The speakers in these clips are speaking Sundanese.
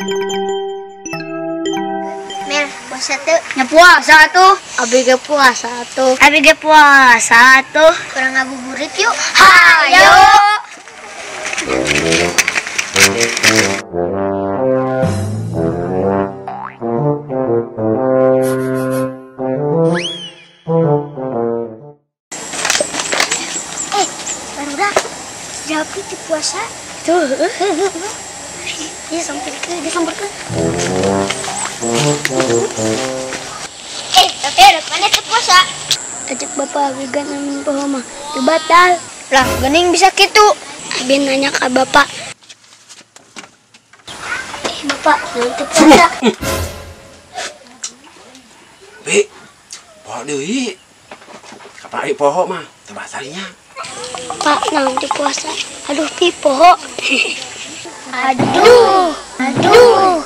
Mel, puasa tuh. Nya puasa tuh. Abi ge puasa tuh. Abi ge puasa tuh. Kurang ngabuburit yuk. Hayo. Barudak. Japi teu puasa. Tuh. Dia samperkeun, dia samperkeun. Tapi ada mana teu puasa? Ajak bapak abi gan poho mah teu batal. Lah, geuning bisa kitu. Abi nanya ka bapak. Bapak, naon teu puasa? Bi, poho deui. Kapan ari poho mah teu batal nya. Pak, naon teu puasa? Aduh, pi poho. Aduh, aduh.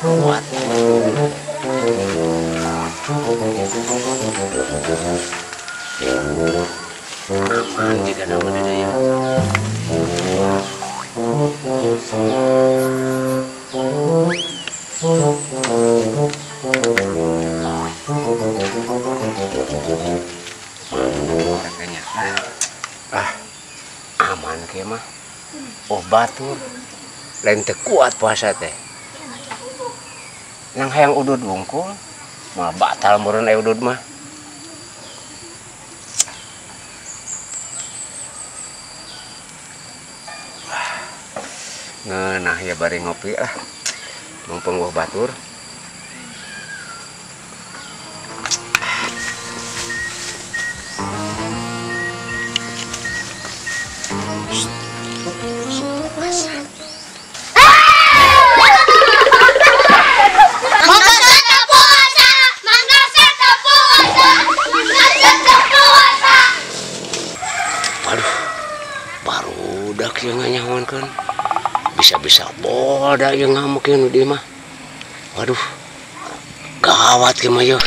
Kuat. Aman jika nama dia ya. Katanya, ah, aman ke mah. Oh batur, lain teu kuat puasa teh. Yang hayang udud wungkul, mah batal meureun aya udud mah. Ngeunah ya bari ngopi ah. Mumpung wah batur. Aduh, barudak ieu nganyahoankeun. Bisa-bisa boda ieu ngamuk ieu nu di mah. Waduh, gawat kieu mah ieu.